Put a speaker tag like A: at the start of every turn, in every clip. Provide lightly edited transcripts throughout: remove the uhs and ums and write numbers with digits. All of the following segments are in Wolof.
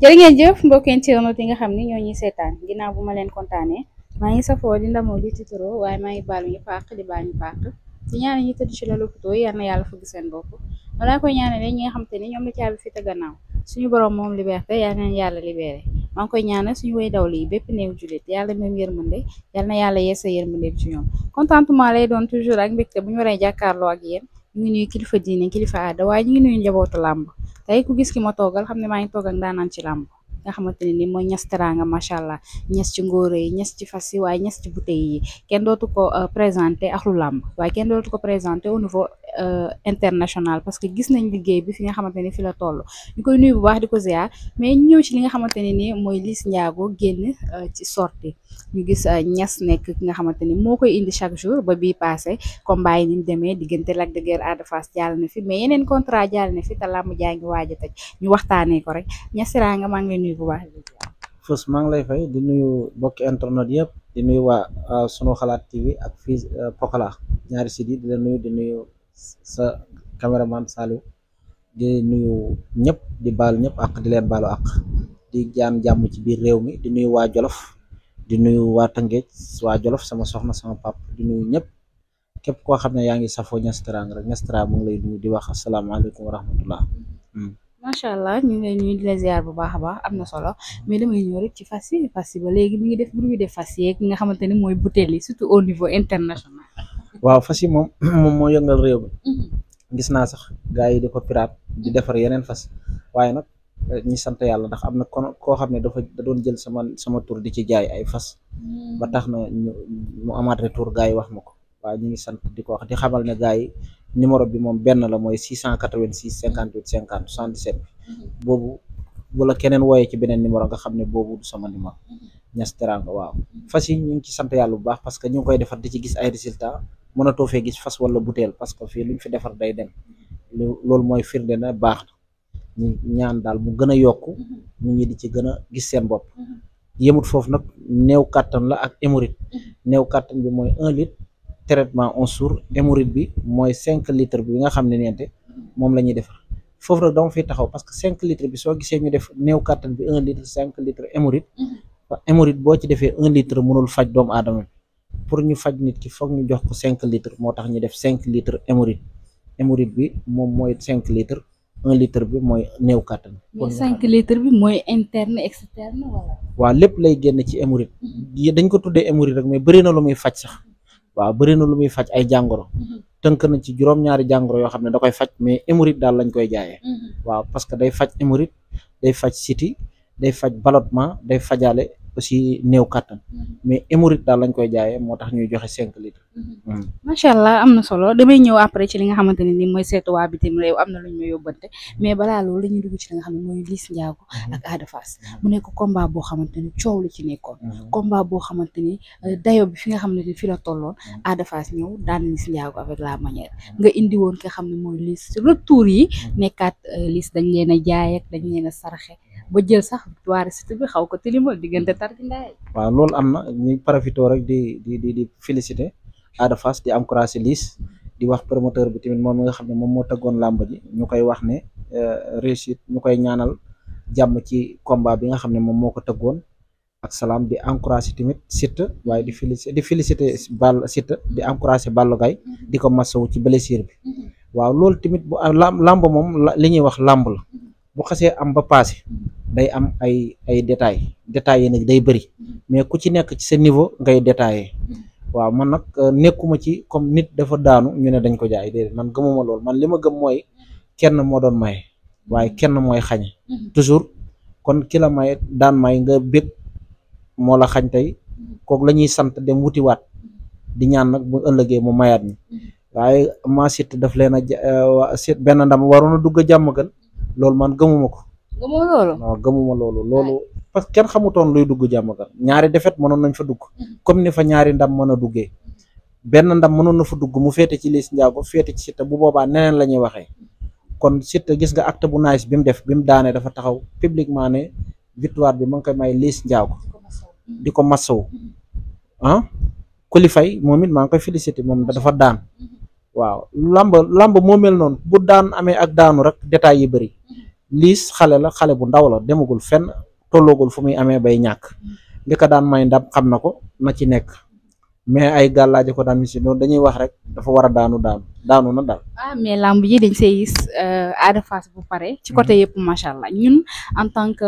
A: jërë ngeen jëf mbokki internet yi nga xam ni ñoo ñuy seetaan ginnaaw bu ma leen kontaanee maa ngi safoo di ndamoo di titoro waaye maa ngi baalu ñu pàq di baal ñu pàq di ñaane ñi tëdd ci la lopitoo yal na yàlla fëgg seen bopp walaa koy ñaanale ñi nga xam te ni ñoom la caabi fi te gannaaw suñu borom moom liberté yal na yàlla libéré maa ngi koy ñaanal suñu way daw lii bépp néew jullit yàlla même yërmande yal na yàlla yeesa yërmande ci ñoom contentement lay doon toujours ak mbégte bu ñu waree jàkkaarloo ak yéen ñu ngi nuyu kilifa diine kilifa aada waaye ñu ngi nuyu njabootu làmb tey ku gis ki ma toogal xam ne maa ngi toog ak ndaanaan ci làmb nga xamante ne ni mooy Niass Teranga macha allah Niass ci ngóore yi Niass ci fas yi waaye Niass ci bouteille yi kenn dootu ko présenté ak lu làmb waaye kenn dootu ko présenté au niveau international parce que gis nañ liggéey bi fi nga xamante ni fi la toll ñu koy nuyu bu baax di ko ziar mais ñu ñëw ci li nga xamante ne ni mooy Liss Ndiago génn ci sortie ñu gis Niass nekk ki nga xamante ni moo koy indi chaque jour ba bii passé combat yi ni mu demee diggante Lac de Guiers Ada Fass jàll na fi mais yeneen contrat jàll na fi te làmb jaa ngi waaj a tëj ñu waxtaanee ko rek Niass Teranga maa ngi lay nuyu bu baax
B: fës maa ngi lay fay di nuyu bokki internet yëpp di nuyu waa sunu xalaat TV ak fii Pokola ñaari site yi di la nuyu di nuyu sa caméraman Saliou di nuyu ñëpp di baal ñëpp ak di leen baalu ak di jaan jàmm ci biir réew mi di nuyu waa Jolof di nuyu waa Tëngéej waa Jolof sama soxna sama pap di nuyu ñëpp képp koo xam ne yaa ngi safoo Niass Teranga rek Niass Teranga mu ngi lay nuyu di wax asalaamaaleykum wa rahmatullah.
A: macha allah ñu ngi lay nuyu di la ziar bu baax a baax am na solo mais damay ñëw rek ci fas yi ba léegi mi ngi def bruit de fas yeeg nga xamante ni mooy butéel yi surtout au niveau international.
B: waaw fas yi moom moo yëngal réew mi gis naa sax gars yi di ko pirate di defar yeneen fas waaye nag ñi sant yàlla ndax am na koo xam ne da doon jël sama tur di ci jaay ay fas ba tax na mu amaat retour gars yi wax ma ko waaye ñu ngi sant di ko wax di xamal ne gars yi numéro bi moom benn la mooy 686 58 50 77 boobu bu la keneen wooyee ci beneen numéro nga xam ne boobu du sama numéro Niass Teranga waaw fas yi ñu ngi ci sant yàlla bu baax parce que ñu ngi koy defar di ci gis ay résultats mënatoo fee gis fas wala butéel parce que fii luñ fi defar day dem loolu mooy firnde na baax na ñu ñaan daal mu gën a yokku nit ñi di ci gën a gis seen bopp yemut foofu nag néew kàttan la ak hémorroïde néew kàttan bi mooy 1 litre traitement 11 jours hémorroïde bi mooy 5 litres bi nga xam ne neente moom la ñuy defar foofu nag dama fiy taxaw parce que 5 litres bi soo gisee ñu def néew kàttan bi 1 litre 5 litres hémorroïde boo ci defee 1 litre mënul faj doomu aadama bi pour ñu faj nit ki foog ñu jox ko 5 litres moo tax ñu def 5 litres hémorroïde bi moom mooy 5 litres 1 litre bi mooy néew kàttan.
A: mais 5 litres bi mooy interne externe wala.
B: waaw lépp lay génn ci hémorroïde dañ ko tuddee hémorroïde rek mais bëri na lu muy faj sax. waaw bëri na lu muy faj ay jàngoro tënk na ci juróom-ñaari jàngoro yoo xam ne da koy faj mais hémorroïde daal lañ koy jaayee waaw parce que day faj hémorroïde day faj siti day faj ballonnement day fajaale aussi néew kàttan mais hémorroïde daal lañ koy jaayee moo tax ñuy joxe 5 litres.
A: macha allah am na solo damay ñëw après ci li nga xamante ne ni mooy seetu waa bitim réew am na lu ñu ma yóbbante mais balaa loolu dañuy dugg ci li nga xam ne mooy Liss Ndiago ak Ada Fass mu nekk combat boo xamante ni coow la ci nekkoon combat boo xamante ni dayo bi fi nga xam ne fi la tolloon Ada Fass ñëw daan Liss Ndiago avec la manière nga indi woon ki nga xam ne mooy Liss retour yi nekkaat Liss dañ leen a jaay ak dañ leen a saraxe ba jël sax victoire site bi xaw ko tilimal diggante tarkindaay.
B: waaw loolu am na ñuy profité rek di féliciter Ada Fass di encourager Liss di wax promoteur bi tamit moom nga xam ne moom moo tëggoon làmb ji ñu koy wax ne réussite ñu koy ñaanal jàmm ci combat bi nga xam ne moom moo ko tëggoon ak salaam di encourager tamit Siteu waaye di féliciter Balla Siteu di encourager Balla Gaye di ko masawu ci blessure bi waaw loolu tamit bu làmb moom li ñuy wax làmb la bu xasee am ba passé day am ay détails yi nag day bëri mais ku ci nekk ci sa niveau ngay détaillé waaw man nag nekkuma ci comme nit dafa daanu ñu ne dañ ko jaay déedéet man gëmuma lool man li ma gëm mooy kenn moo doon maye waaye kenn mooy xañe toujours kon ki la maye daan may nga bég moo la xañ tey kooku la ñuy sant dem wutiwaat di ñaan nag bu ëllëgee mu mayaat ñi waaye ma sit daf leen a sit benn ndam waroon a dugg a jàmm gën loolu man gëmuma ko.
A: gëmoo loolu.
B: waaw gëmuma loolu parce que kenn xamutoon luy dugg jàmm gan ñaari defet mënoon nañ fa dugg comme ni fa ñaari ndam mën a duggee benn ndam mënoon na fa dugg mu féete ci Liss Ndiago féete ci Siteu bu boobaa neneen la ñuy waxee kon Siteu gis nga acte bu nice bi mu def bi mu daanee dafa taxaw publiquement ne victoire bi ma ngi koy may Liss Ndiago di ko massawu Coly moom it maa ngi koy félicité moom dafa daan waaw lamb moo mel noonu bu daan amee ak daanu rek détails yi bëri Liss xale la xale bu ndaw la demagul fenn tolloogul fu muy amee bay ñàkk li ko daan may ndam xam na ko na ci nekk mais ay gàllaaje ko daan si noonu dañuy wax rek dafa war a daanu na daal.
A: mais lamb ji dañ see gis Ada Fass bu pare ci côté yëpp macha allah ñun en tant que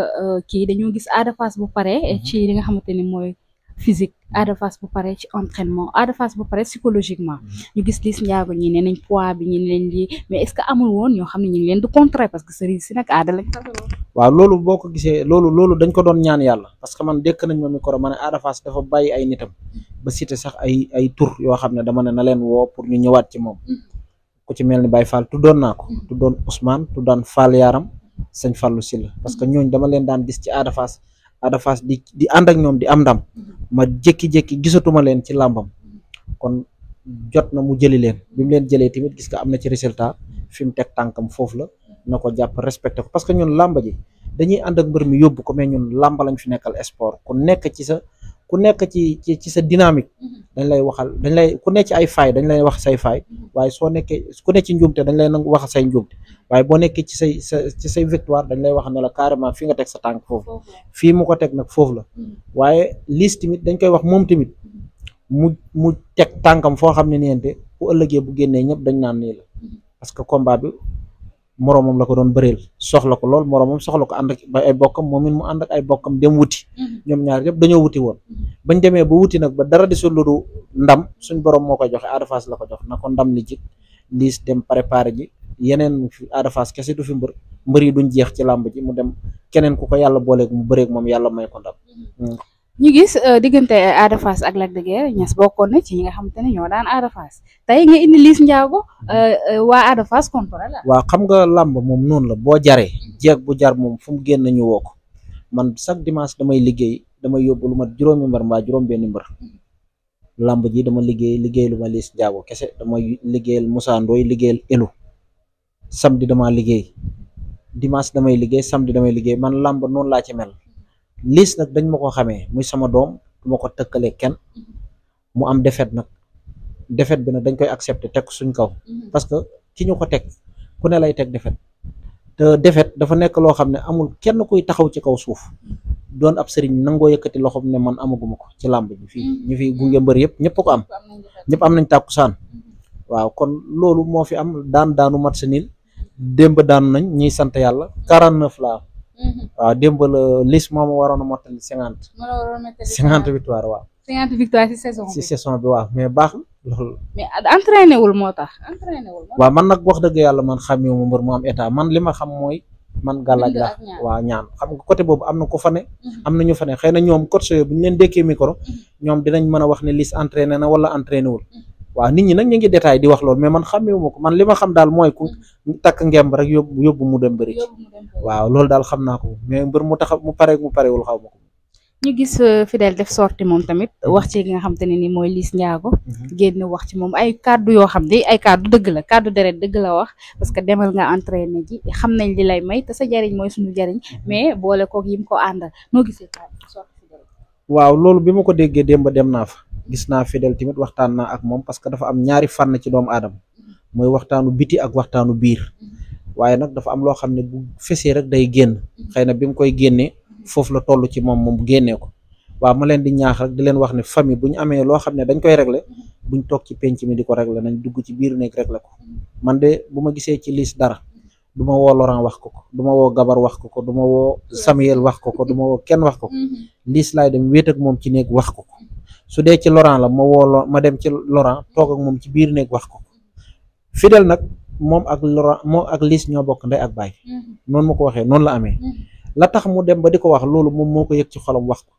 A: kii dañoo gis Ada Fass bu pare ci li nga xamante ni mooy physique Ada Fass bu pare ci entraînement Ada Fass bu pare psychologiquement ñu gis Liss Ndiago ñi ne nañ poids bi ñi ne nañ lii mais est-ce que amul woon ñoo xam ne ñu ngi leen di contrer parce que sëriñ si nag aada lañ tasaloo.
B: waaw loolu boo ko gisee loolu dañ ko doon ñaan yàlla parce que man dékk nañ ma micro ma ne Ada Fass dafa bàyyi ay nitam ba cité sax ay tur yoo xam ne dama ne na leen woo pour ñu ñëwaat ci moom ku ci mel ni Baye Fall tuddoon naa ko tuddoon Ousmane tuddoon Fall Yaram sëñ Fallou Sylla parce que ñooñ dama leen daan gis ci Ada Fass di ànd ak ñoom di am ndam ma jékki-jékki gisatuma leen ci làmbam kon jot na mu jëli leen bi mu leen jëlee tamit gis nga am na ci résultat fi mu teg tànkam foofu la na ko jàpp respecté ko parce que ñun làmba ji dañuy ànd ak mbër mi yóbbu ko mais ñun làmba lañ fi nekkal sport ku nekk ci sa dynamique dañ lay waxal ku nekk ci ay faay dañ lay wax say faay waaye soo nekkee ku nekk ci njuumte dañ lay nangu wax say njuumte waaye boo nekkee ci say victoire dañ lay wax ne la carrément fi nga teg sa tànk foofu fii mu ko teg nag foofu la waaye Liss tamit dañ koy wax moom tamit mu teg tànkam foo xam ne niente bu ëllëgee bu génnee ñëpp dañ naan nii la parce que combat bi moroomam la ko doon bëreel soxla ko lool moroomam soxla ko ànd ak ay bokkam moom it mu ànd ak ay bokkam dem wuti ñoom ñaar yëpp dañoo wuti woon bañ demee ba wuti nag ba dara desul lu ndam suñ borom moo koy joxe Ada Fass la ko jox na ko ndam li jik Liss dem préparé ji yeneen Ada Fass kese du fi mbër yi duñ jeex ci làmb ji mu dem keneen ku ko yàlla booleeg mu bëreeg moom yàlla may ko ndam.
A: ñu gis diggante Ada Fass ak Lac de Guiers Niass bokkoon na ci ñi nga xamante ne ñoo daan Ada Fass tey nga indi Liss Ndiago waa Ada Fass contre la.
B: waaw xam nga làmb moom noonu la boo jaree jeeg bu jar moom fu mu génn ñu woo ko man chaque dimanche damay liggéey damay yóbbu lu mat juróomi mbër mbaa juróom-benni mbër làmb ji dama liggéey lu ma Liss Ndiago kese damay liggéeyal Moussa Ndoye liggéeyal Elu samedi dama liggéey dimanche damay liggéey samedi damay liggéey man làmb noonu laa ci mel. Liss nag dañ ma ko xamee muy sama doom du ma ko tëkkalee kenn mu am défaite nag défaite bi nag dañ koy accepter teg suñ kaw parce que ki ñu ko teg ku ne lay teg défaite te défaite dafa nekk loo xam ne amul kenn kuy taxaw ci kaw suuf doon ab sëriñ nangoo yëkkati loxoom ne man amaguma ko ci làmb ji fii ñu fi gunge mbër yëpp ñëpp ko am ñëpp am nañ tàkkusaan waaw kon loolu moo fi am daanu mat sa niil démb daanu nañ ñiy sant yàlla 49 la am waaw démb la Liss moom waroon a mottali 50 victoire waaw.
A: 50 victoire ci
B: saison bi waaw mais baax na loolu.
A: mais entraîné wul moo tax.
B: waaw man nag wax dëgg yàlla man xamee mu mbër mu am état man li ma xam mooy man gàllaaj la waaw ñaan xam nga côté boobu am na ko fa ne. am na ñu fa ne xëy na ñoom coach yooyu bu ñu leen dékkee micro ñoom dinañ mën a wax ne Liss entraîné na wala entraîné wul. waaw nit ñi nag ñu ngi détail di wax loolu mais man xamewuma ko man li ma xam daal mooy ku takk ngemb rek yóbbu mu dem bëri waaw loolu daal xam naa ko mais mbër mu tax mu parewul xaw ma ko.
A: ñu gis Fidèle def sorti moom tamit wax ci nga xam te ne ni mooy Liss Ndiago génn wax ci moom ay kàddu yoo xam ne ay kàddu dëgg la kàddu deret dëgg la wax parce que demal nga entraîné ji xam nañ li lay may te sa jariñ mooy suñu jariñ mais boole koog yim ko àndal noo gisee sorti Fidèle.
B: waaw loolu bi ma ko déggee démb dem naa fa. gis naa Fidèle tamit waxtaan naa ak moom parce que dafa am ñaari fànn ci doomu aadama mooy waxtaanu biti ak waxtaanu biir waaye nag dafa am loo xam ne bu fesee rek day génn xëy na bi mu koy génnee foofu la toll ci moom mu génnee ko waaw ma leen di ñaax rek di leen wax ne famille bu ñu amee loo xam ne dañ koy régler buñ toog ci penc mi di ko régler nañ dugg ci biir nekk régler ko man de bu ma gisee ci Liss dara du ma woo Laurent wax ko du ma woo Gabar wax ko du ma woo Samuel wax ko du ma woo kenn wax ko Liss laay dem wéet ak moom ci néeg wax ko su dee ci Laurent la ma dem ci Laurent toog ak moom ci biir néeg wax ko Fidèle nag moom ak Liss ñoo bokk ndey ak baay noonu ma ko waxee noonu la amee la tax mu dem ba di ko wax loolu moom moo ko yëg ci xolam wax ko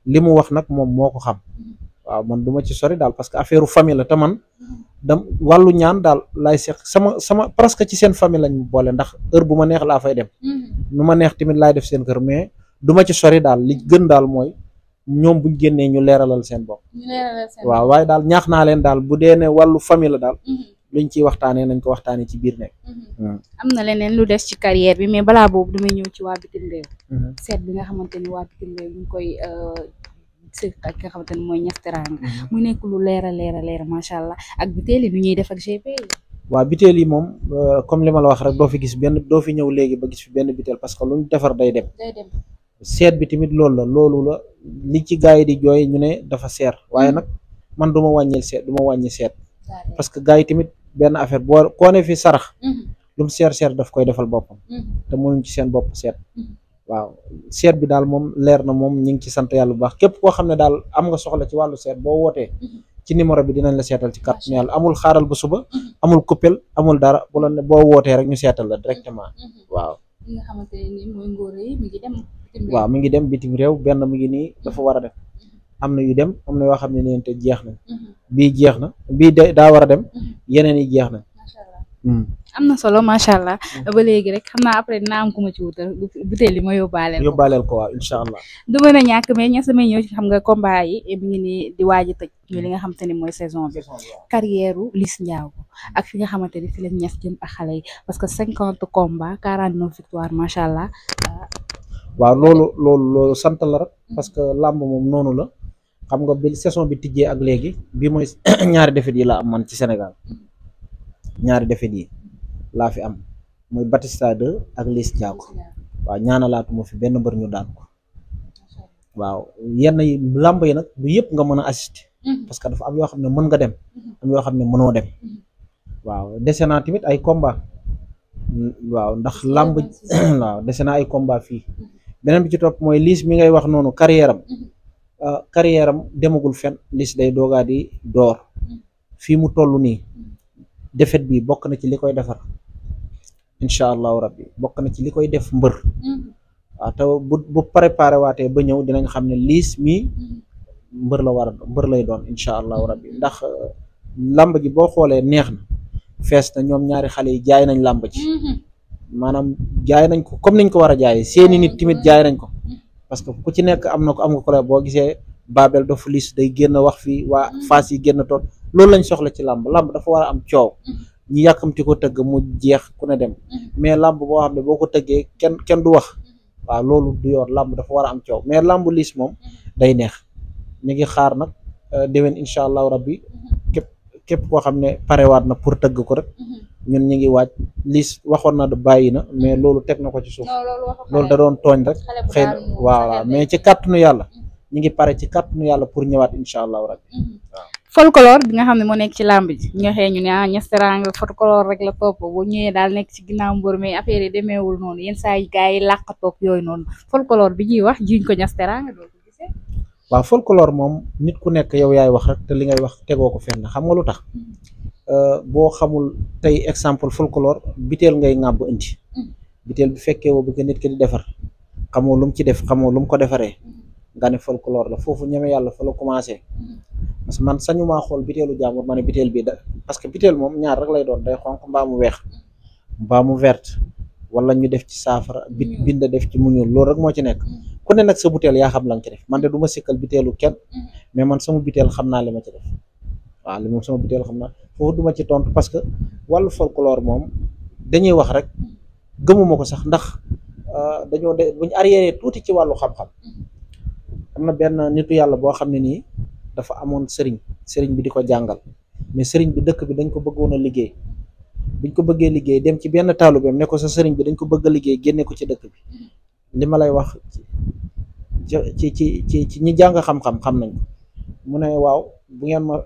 B: li mu wax nag moom moo ko xam waaw man du ma ci sori daal parce que affaire famille la te man wàllu ñaan daal laay seq sama presque ci seen famille lañ boole ndax heure bu ma neex laa fay dem nu ma neex tamit laay def seen kër mais du ma ci sori daal li gën daal mooy ñoom buñ génnee ñu leeralal seen bopp waaw waaye daal ñaax naa leen daal bu dee ne wàllu famille la daal luñ ciy waxtaanee nañ ko waxtaanee ci biir nekk
A: am na leneen lu des ci carrière bi mais balaa boobu damay ñëw ci waa bitim réew seet bi nga xamante ni waa bitim réew ñu ngi koy seet ak nga xamante ni mooy Niass Téranga mu nekk lu leer a leer macha allah ak bi teeli lu ñuy def ak GP yi
B: waaw biteel yi moom comme li ma la wax rek doo fi ñëw léegi ba gis fi benn biteel parce que luñ defar day dem. seet bi tamit loolu la li ci gars yi di jooy ñu ne dafa seer waaye nag man du ma wàññi seet parce que gars yi tamit benn affaire boo koo ne fi sarax lu mu seer daf koy defal boppam te mënuñ ci seen bopp seet waaw seet bi daal moom leer na moom ñu ngi ci sant yàlla bu baax képp koo xam ne daal am nga soxla ci wàllu seet boo wootee ci numéro bi dinañ la seetal ci kàttanu yàlla amul xaaral ba suba amul kuppel amul dara bu la ne boo wootee rek ñu seetal la directement waaw.
A: li nga xamante ne nii mooy ngóor yi mi ngi dem.
B: waaw mi ngi dem bitim réew benn mi ngi nii dafa war a dem am na yu dem am na yoo xam ne neen te jeex na bii jeex na bii daa war a dem yeneen yi jeex na.
A: am na solo macha allah ba léegi rek xam naa après dinaa am ku ma ci wutal butéel yi ma yóbbaaleel
B: ko waaw incha allah.
A: du mën a ñàkk mais ñes damay ñëw ci xam nga combat yi mi ngi nii di waaj a tëj ñu li nga xamante ni mooy saison bi carrière u Liss Ndiago ak fi nga xamante ni fi la ñes jëm ak xale yi parce que 50 combats 49 victoire macha allah.
B: waaw loolu sant la rek parce que làmb moom noonu la xam nga bi saison bi tijjee ak léegi bi mooy ñaari défaites yi la am man ci Sénégal ñaari défaites yi laa fi am muy Batista 2 ak Liss Ndiago waaw ñaanalaatuma fi benn mbër ñu daan ko waaw yenn yi làmb yi nag du yëpp nga mën a assister parce que dafa am yoo xam ne mën nga dem am yoo xam ne mënoo dem waaw dese naa tamit ay combat waaw ndax làmb waaw dese naa ay combat fii beneen bi ci topp mooy Liss mi ngay wax noonu carrière am demagul fen Liss day doogaa di door fii mu toll nii défaite bi bokk na ci li koy defar incha allahu rabbi bokk na ci li koy def mbër waaw te bu préparé waatee ba ñëw dinañ xam ne Liss mii mbër lay doon incha allahu rabbi ndax làmb ji boo xoolee neex na fees na ñoom ñaari xale yi jaay nañ làmb ji maanaam jaay nañ ko comme niñ ko war a jaayee seeni nit tamit jaay nañ ko parce que ku ci nekk am nga ko la boo gisee Babel Dof Liss day génn wax fii waa Fass yi génn toog loolu lañ soxla ci làmb dafa war a am coow ñi yàkkamti ko tëgg mu jeex ku ne dem mais làmb boo xam ne boo ko tëggee kenn du wax waaw loolu du yoon làmb dafa war a am coow mais làmb Liss moom day neex ñu ngi xaar nag déwén incha allahu rabbi képp koo xam ne parewaat na pour tëgg ko rek ñun ñu ngi waaj Liss waxoon na bàyyi na mais loolu teg na ko ci suuf loolu da doon tooñ rek xëy na waaw mais ci kàttanu yàlla ñu ngi pare ci kàttanu yàlla pour ñëwaat incha allahu rabbi waaw
A: folklore bi nga xam ne moo nekk ci làmb ji ñu xëy ñu ne Niass Teranga folklore rek la topp bu ñëwee daal nekk ci ginnaaw mbër mais affaire yi demeewul noonu yenn saa yi gars yi làqatoog yooyu noonu folklore bi ñuy wax jiñ ko Niass Teranga doo ko gisee
B: waaw folklore moom nit ku nekk yow yaay wax rek te li ngay wax tegoo ko fenn xam nga lu tax boo xamul tey exemple folklore biteel ngay ŋàbb indi biteel bi fekkee woo bëgg nit ki di defar xamoo lu mu ci def xamoo lu mu ko defaree nga ne folklore la foofu ñeme yàlla fa la commencé parce que man sañu maa xool biteelu jàmbur ma ne biteel bi parce que biteel moom ñaar rek lay doon day xonq mbaa mu weex mbaa mu verte wala ñu def ci saafara bind def ci mu ñuul loolu rek moo ci nekk ku ne nag sa biteel yaa xam la nga ci def man de du ma sikkal biteelu kenn mais man sama biteel xam naa li ma ci def waaw li moom sama biteel xam naa foofu duma ci tontu parce que wàllu folklore moom dañuy wax rek gëmuma ko sax ndax dañoo buñ arrière tuuti ci wàllu xam-xam am na benn nitu yàlla boo xam ne nii dafa amoon sëriñ bi di ko jàngal mais sëriñ bi dëkk bi dañ ko bëggoon a liggéey biñ ko bëggee liggéey dem ci benn taalubeem ne ko sa sëriñ bi dañ ko bëgg a liggéey génne ko ci dëkk bi li ma lay wax ci ñi jàng xam-xam xam nañ ko mu ne waaw bu ngeen ma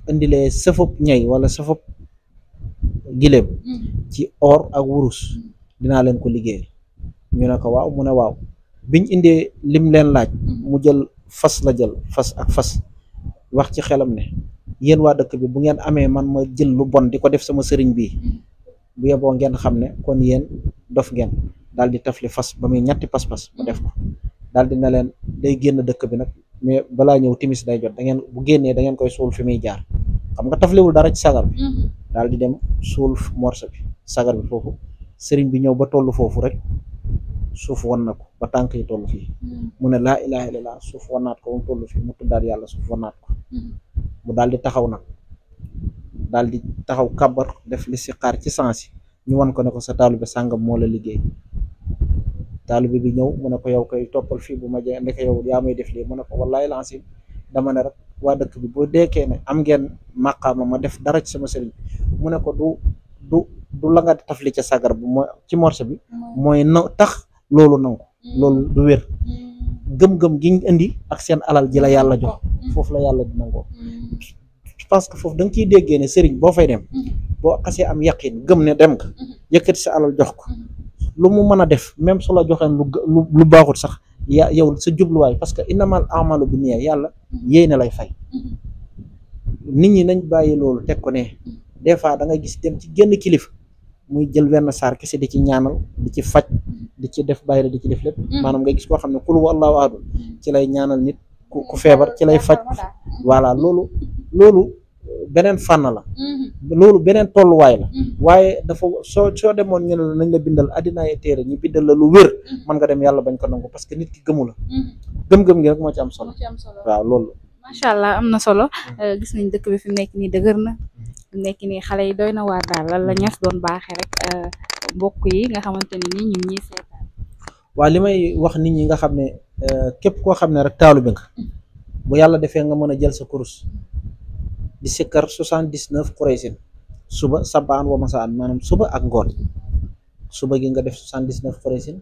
B: indilee sëfëb ñay wala sëfëb giléem ci or ak wurus dinaa leen ko liggéey ñu ne ko waaw mu ne waaw biñ indee lim leen laaj mu jël fas la jël fas ak fas wax ci xelam ne yéen waa dëkk bi bu ngeen amee man ma jël lu bon di ko def sama sëriñ bii bu yeboo ngeen xam ne kon yéen dof ngeen daal di tafli fas ba muy ñetti pas-pas mu def ko daal di ne leen day génn dëkk bi nag mais balaa ñëw timis day jot da ngeen bu génnee da ngeen koy suul fi muy jaar xam nga tafliwul dara ci sagar bi daal di dem suul morso bi sagar bi foofu sëriñ bi ñëw ba tollu foofu rek suuf wan na ko ba tànk yi toll fii mu ne laa ilaha illallah suuf wanaat ko ba mu toll fii mu tuddaat yàlla suuf wanaat ko mu daal di taxaw nag daal di taxaw kàbbar def li si xaar ci sansi ñu wan ko ne ko sa taalibe sàngam moo la liggéey taalibe bi ñëw mu ne ko yow koy toppal fii bu ma jee ndeke yow yaa may def lii mu ne ko wallaay lancé dama ne rek waa dëkk bi boo deekee ne am ngeen màqaama ma def dara ci sama sëriñ mu ne ko du la nga tafli ca sagar bu mooy ci morceau bi mooy na tax loolu nangu loolu du wér gëm-gëm gi ñu indi ak seen alal ji la yàlla jox foofu la yàlla di nangoo parce que foofu da nga ciy déggee ne sëriñ boo fay dem boo xasee am yaqin gëm ne dem nga yëkkati sa alal jox ko lu mu mën a def même su la joxeen lu baaxut sax yow sa jubluwaay parce que innamal amalu bi niya yàlla yéene lay fay nit ñi nañ bàyyi loolu teg ko ne des fois da nga gis dem ci génn kilifa muy jël wenn saar kese di ci ñaanal di ci faj di ci def bayra di ci def lépp maanaam nga gis koo xam ne qul huwa allahu ahad ci lay ñaanal nit ku feebar ci lay faj voilà loolu beneen fànn la loolu beneen tolluwaay la waaye dafa soo demoon ñu ne la nañ la bindal addinaay téere ñu bindal la lu wér mën nga dem yàlla bañ ko nangu parce que nit ki gëmu la gëm-gëm gi rek moo ci am solo waaw loolu
A: macha allah am na solo gis nañ dëkk bi fi mu nekk nii dëgër na fi mu nekk nii xale yi doy na waar daal lan la ñas doon baaxee rek mbokk yi nga xamante ne nii ñun ñuy seetaan
B: waaw li may wax nit ñi nga xam ne képp koo xam ne rek taalu bi nga bu yàlla defee nga mën a jël sa kurus di sikkar 79 Quraysin suba sabaan wa masaan maanaam suba ak ngoon suba gi nga def 79 Quraysin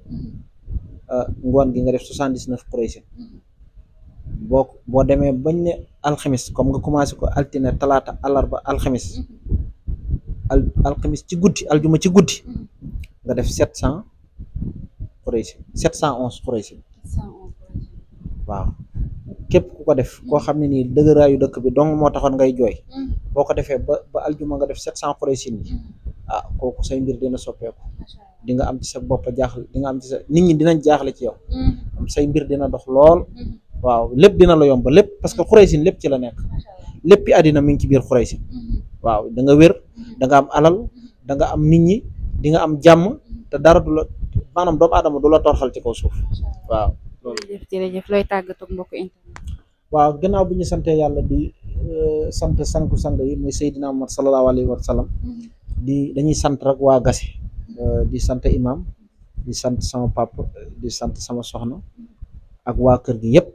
B: ngoon gi nga def 79 Quraysin boo demee bañ ne alxamis comme nga commencé ko altine talaata àllarba alxamis alxamis ci guddi aljuma ci guddi nga def 700 Quraysin 711 Quraysin waaw képp ku ko def koo xam ne nii dëgëraayu dëkk bi dong moo taxoon ngay jooy boo ko defee ba aljuma nga def 700 Quraysin yi kooku say mbir dina soppeeku di nga am ci sa bopp jaaxle di nga am ci sa nit ñi dinañ jaaxle ci yow say mbir dina dox lool waaw lépp dina la yomb lépp parce que Quraysin lépp ci la nekk léppi àddina mi ngi ci biir Quraysin waaw da nga wér da nga am alal da nga am nit ñi di nga am jàmm te dara du la maanaam doomu aadama du la torxal ci kaw suuf waaw
A: jërëjëf looy tàggatoo ak mbokk internet
B: waaw gannaaw bi ñu santee yàlla di sant sanku sang yi muy Seydina Muhammad sallallahu alayhi wa sallam dañuy sant rek waa Gassé di sant imam di sant sama papa di sant sama soxna ak waa kër gi yëpp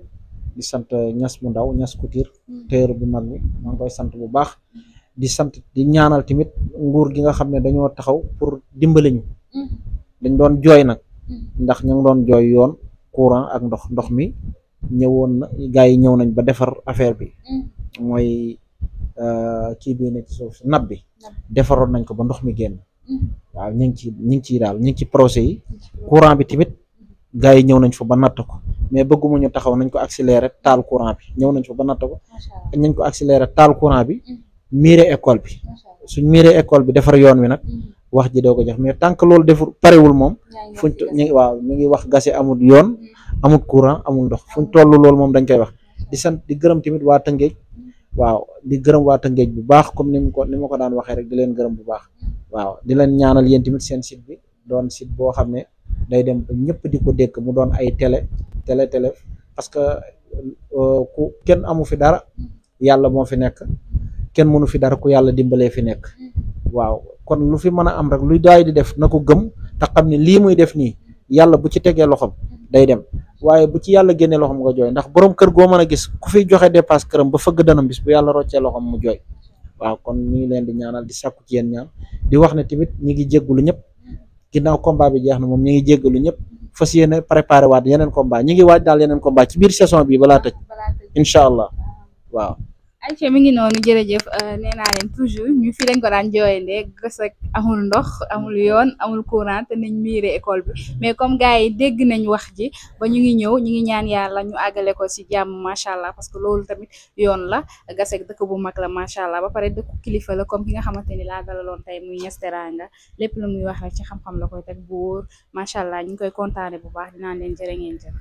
B: di sant ñas mu ndaw ñas Couture téer bu mag bi maa ngi koy sant bu baax di sant di ñaanal tamit nguur gi nga xam ne dañoo taxaw pour dimbali ñu dañ doon jooy nag ndax ñu ngi doon jooy yoon courant ak ndox mi ñëwoon na gars yi ñëw nañ ba defar affaire bi mooy kii bii ne ci suuf nab bi defaroon nañ ko ba ndox mi génn waaw ñu ngi ci daal ñu ngi ci projet yi courant bi tamit gars yi ñëw nañ fa ba natt ko mais bëgguma ñu taxaw nañ ko accélérer taal courant bi ñëw nañ fa ba natt ko nañ ko accélérer taal courant bi miire école bi suñ miire école bi defar yoon wi nag wax ji doo ko jox mais tant que loolu defur parewul moom fuñ waaw ñu ngi wax Gassé amul yoon amul courant amul ndox fuñ toll loolu moom dañ koy wax di sant di gërëm tamit waa Tëngéej waaw di gërëm waa Tëngéej bu baax comme ni ma ko daan waxee rek di leen gërëm bu baax waaw di leen ñaanal yéen tamit seen site bi doon site boo xam ne day dem ba ñëpp di ko dégg mu doon ay télé parce que ku kenn amu fi dara yàlla moo fi nekk kenn mënu fi dara ku yàlla dimbalee fi nekk waaw kon lu fi mën a am rek luy daay di def na ko gëm te xam ne lii muy def nii yàlla bu ci tegee loxoom day dem waaye bu ci yàlla génnee loxoom nga jooy ndax borom kër goo mën a gis ku fiy joxe dépasse këram ba fëgg danam bis bu yàlla roccee loxoom mu jooy waaw kon ñu ngi leen di ñaanal di sàkku ci yéen ñaan di wax ne tamit ñi ngi jéggulu ñëpp ginnaaw combat bi jeex na moom ñi ngi jéggalu ñëpp fas yéene préparé waat yeneen combat ñi ngi waaj daal yeneen combat ci biir saison bi balaa tëj incha allah waaw
A: ayca mi ngi noonu jërëjëf nee naa leen toujours ñu fi lañ ko daan jooyandee Gassé amul ndox amul yoon amul courant te nañ miire école bi mais comme gars yi dégg nañ wax ji ba ñu ngi ñëw ñu ngi ñaan yàlla ñu àggale ko ci jàmm macha allah parce que loolu tamit yoon la Gassé dëkk bu mag la macha allah ba pare dëkku kilifa la comme ki nga xamante ni laa dalaloon tey muy Niass Teranga lépp lu muy wax rek ci xam-xam la koy teg bu wóor macha allah ñu ngi koy kontaane bu baax dinaan leen jërë ngeen jëf